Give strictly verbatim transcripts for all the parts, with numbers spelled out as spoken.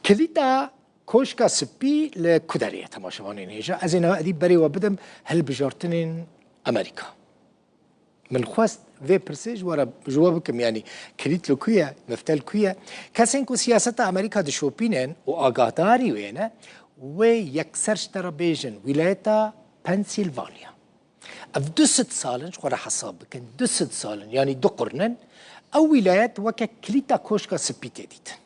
Kilîta Koşka Spî li ku derê ye temaşevanên hêja? Ez ê niha edî berê we bidim hilbijartinên Amerîka. Min xwest vê pirsê ji we re, ji we bikim, yanî kilît li ku ye, miftel ku ye? Kesên ku siyaseta Amerîka dişopînin û agahdarî wê ne, wê yekser ji te re bêjin, wîlayeta Pensilvanya. Ev du sed sal in, ji xwe re hesab bikin, du sed sal in, yanî du qurn in, ew wîlayet weke kilîta Koşka Spî tê dîtin.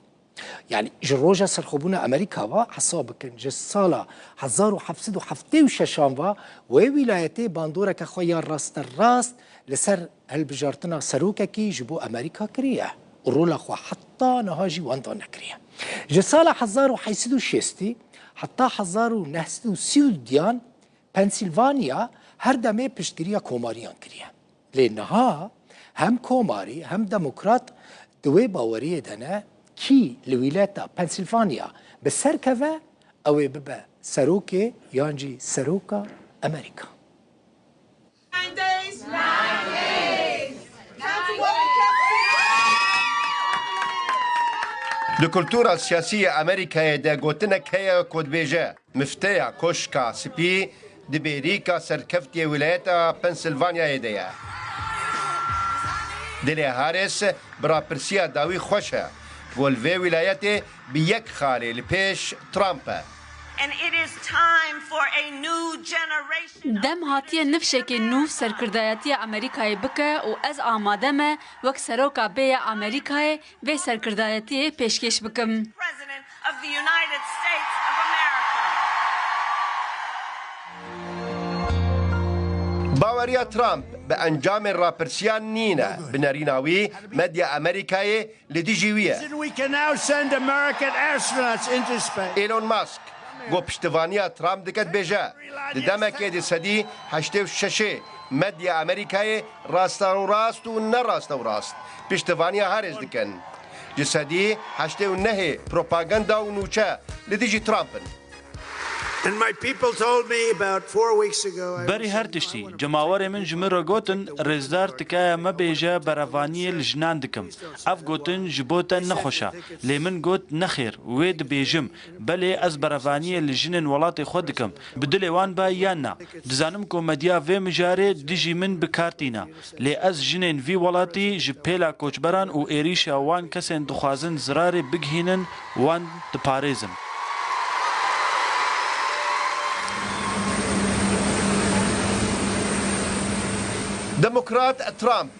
Yanî ji roja serxwebûna Amerîka ve hesab bikin, ji sala hezar û heft sed û heftê û şeşan ve wê wîlayetê bandoreke xwe ya rasterast li ser hilbijartina serokekî ji bo Amerîka kiriye û rola xwe heta niha jî wenda nekiriye. Ji sala hezar û heyt sed û şêstî heta hezar û neh sed û sî û duyan Pensilvanya her demê piştgiriya komariyan kiriye. Lê niha hem komarî hem demokrat di wê baweriyê de ne, kî li wîleta Pensilvanya bi ser keve, ew ê bibe serokê yan jî seroka Amerîka. Nine days. Nine days. That's what we kept saying. Di kultura siyasî ya Amerîkayê de gotinek heye ku dibêje, Mifteya Koşka Spî di bêrîka serkeftiyê wîlayeta Pensilvanyayê de ye. Dilê Harris bi rapirsiya dawî xweş e. Ku li vê wîlayetê bi yek xalê li pêş Trump e. And it is time for a new generation of Dem hatiye nifşekê nû serkirdayetiya Amerîkayê bike û ez amade me wek seroka bê ya Amerîkayê vê serkirdayetiyê pêşkêş bikim. President of the United States of America. Baweriya Trump bi encamên rapirsiyan nîne. Bi nerîna wî, medya Amerîkayê li dijî wî ye. We can now send American astronauts into space. Elon Musk, ku piştivaniya Trump dike, dibêje, di demekê di sedî heştê û şeşê medya Amerîkayê rasterast û nerasterast piştivaniya Harris dikin. Ji sedî heştê û nehê propaganda û nûçe li dijî Trump in. And my people told me about four weeks ago, I Berî was her saying, "I tiştî, wanna cemawerê min ji min re gotin, rêzdar, tikaye mebêje berevaniyê li jinan dikim. Ev gotin ji bo te nexweş e. Lê min got, nexêr, wê dibêjim. Belê, ez berevaniyê li jinên welatê xwe dikim. Bi dilê wan be yan na. Dizanim ku medya vê mijarê dijî min bi kar tîne. Lê ez jinên vî welatî ji pêla koçberan û êrîşa wan kesên dixwazin zirarê bigihînin, wan diparêzim." Demokrat Trump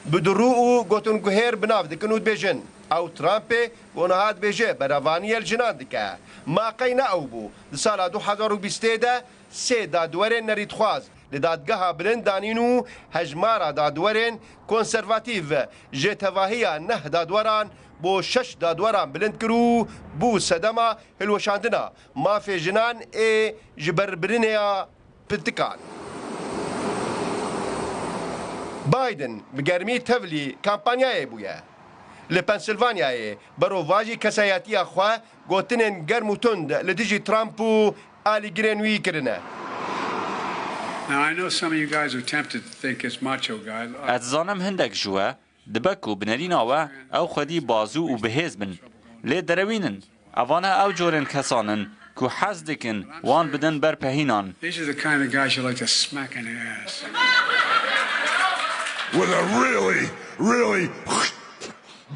bi dirû û gotinguhêr bi nav dikin û dibêjin, ew Trumpê ku niha dibêje berevaniyê li jinan dike. Ma qey ne ew bû? Di sala du hezar û bîstê de sê dadwerên nerîdxwaz li dadgeha bilind danîn û hejmara dadwerên konservatîf ji tevahiya neh dadweran bo şeş dadweran bilind kir û bû sedema hilweşandina mafê jinan ê ji berbirinê ya pirtikan. Biden bi germî tevlî kampanyayê bûye. Li Pensilvanyayê berovajî kesayetiya xwe gotinên germ û tund li dijî Trump û alîgirên wî kirine. Now, I know some of you guys are tempted to think this macho guy Ez dizanim hindek ji we dibe ku bi nerîna we ew xwedî bazû û bihêz bin. Lê derewînin, evane ew corên kesan in ku hez dikin wan bidin ber pehînan. These are the kind of guys you like to smack in the ass. With a really, really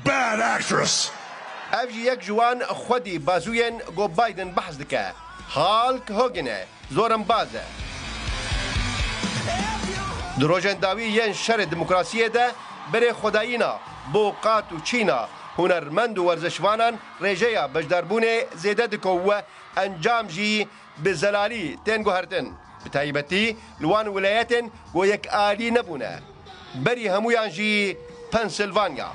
bad actress. Ev jî yek ji wan xwedî bazûyên ku Biden behs dike. Hulk Hogan e, zorimbaz e. Di rojên dawî yên şerê demokrasiyê de berê xwedayîna bo qat û çîna hunermend û werzişvanan rêjeya beşdarbûnê zêde dike û encam jî bi zelalî tên guhertin. Bi taybetî li wan wilayetên ku yekalî nebûne. Berî hemûyan jî Pensilvanya.